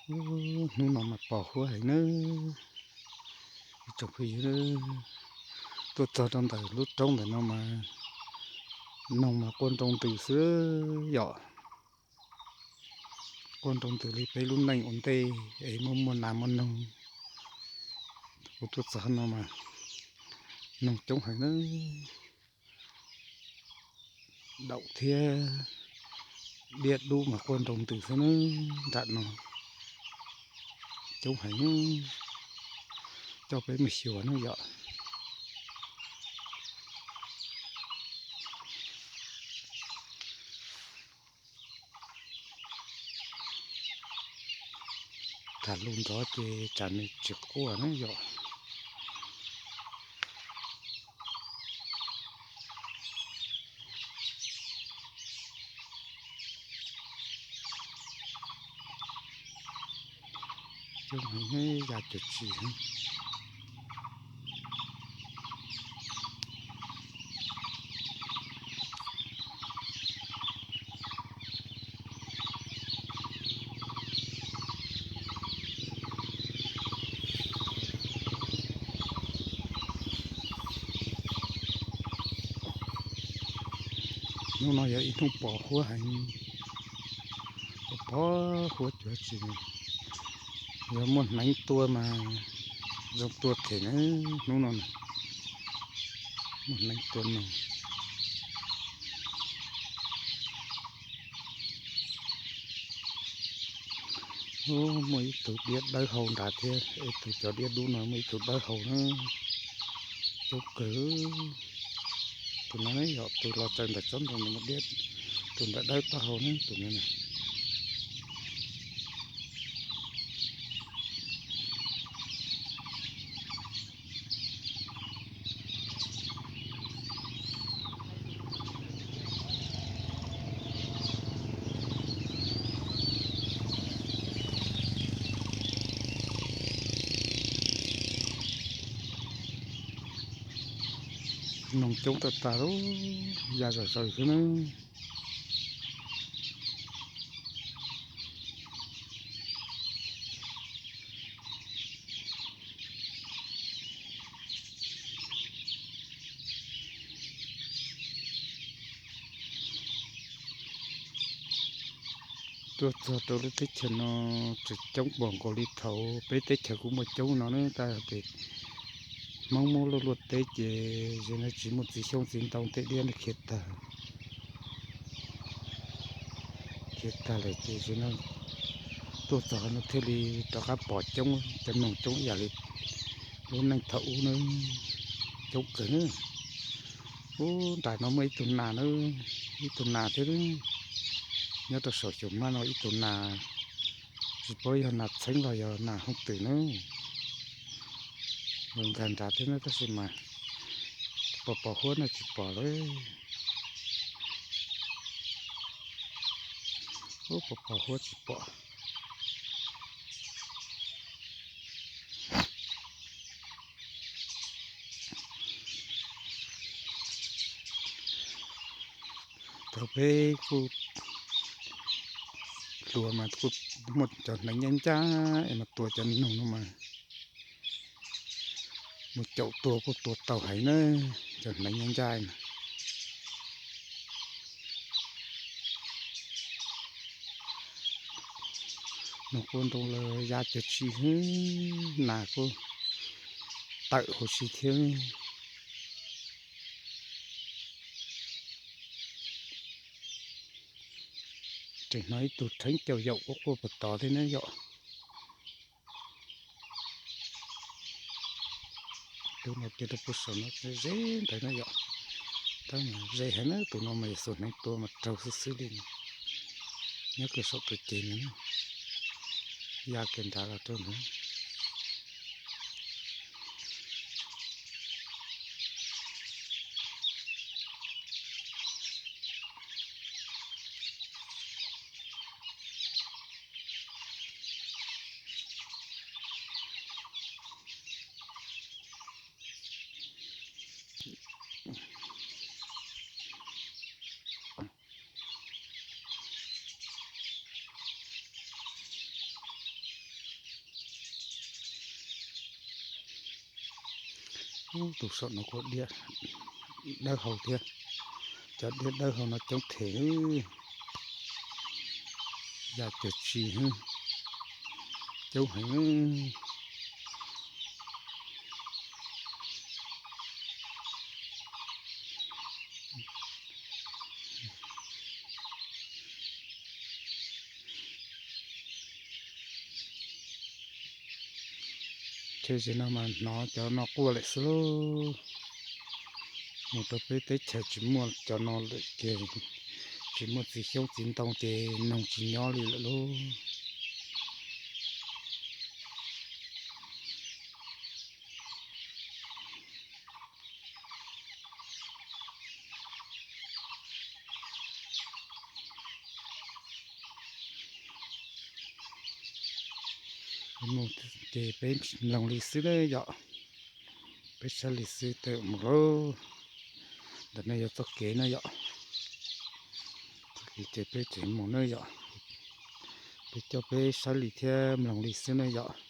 Ub, hnub no mas pos huab heev nawb. Ib tsoom phooj ywg, tuaj txog rau ntawm lub roob ntawm no mas noog mas quaj nroo ntws xwb yom. Quaj nroo ntws li peb lub neej ua ntej es muaj muaj nas muaj noog. Kuv tuaj txog no mas noog coob heev nawb. Daum thiab diab dub mas quaj nroo ntws xwb nawb. Nram no coob heev, coj peb mus xyuas nawb yom. Tham lus nrov ces tsam nws tsis quaj na yom. Coob heev, ya cuag tsi heev. Hnub no yog ib hnub pos huab heev, pos huab cuag tsi. Yog muaj hneev tua mas zoo tua them na hnub no na. Muaj hneev tua noog. Ub, muaj ib tug diab dawb hau nrad thiab, ib tug cov diab dub no muaj ib tug dawb hau na. Coob kawg. Tus no yog tus los tsaws ntawm tsob ntoo no, tus ntawm dawb taub hau na, tus no na. Noog coob tag tag, ya zom zaws xwb na. Tuaj txog rau lub teb chaws no tseem coob npaum nkaus li thaum peb teb chaws kuj muaj coob no na, tab sis Hmoob muab luaj luaj teb ces zaum no tsis muaj txiv xyoob txiv ntoo, tej diab no khiav tag, khiav tag lawm ces zaum no tuaj txog no thiaj li rov qab pom coob, cov noog coob ib yam li lub neej thaum ub na, coob kawg na. Ub, nram no muaj ib tug nas na, ib tug nas thiab, nyob rau saum xyuas mab no ib tug nas, tsis paub yog nas txheeb los yog nas hooj twm na. Los nkag nrad thiab na, tab sis mas pos pos huab no tsis pom lawm. Ub, pos pos huab tsis pom. Thaum peb kuj hluas mas kuj muaj cov hneev ncaj ncaj es mas tua cov noog no mas, mus caum tua kuj tua tau heev na, cov hneev ncaj ncaj na. Noog quaj nroo lawm ya cuag tsi, nas kuj tawm huv si thiab. Tseem hnov ib tug rheev caum yaum quaj quaj puag tod thiab na yom. Tus no ces rau puag saum no ze ntawd na yom. Tab mas ze heev na, tus no mas yog xuas hneev tua mas raug xwb xwb li. Nyob kiag saum tus ces no, ya kiag nrad los rau ntawd. Tus saum no kuj diab dawb hau thiab. Cov diab dawb hau no coob them, ya cuag tsi, coob heev. Chaw ze no mas hnov cov no quaj lawm xwb lauj. Mus rau peb teb chaws tsis muaj cov no lawm ces tsis muaj txiv xyoob txiv ntoo ces noog tsis nyob li lawm lauj. Mus ces peb mloog li xwb na yom. Peb saib li xwb tawm mus lauj. Ntawm no yog txoj kev na yom. Txoj kev ces peb tseem mus na yom. Peb coj peb saib li thiab mloog li xwb na yom.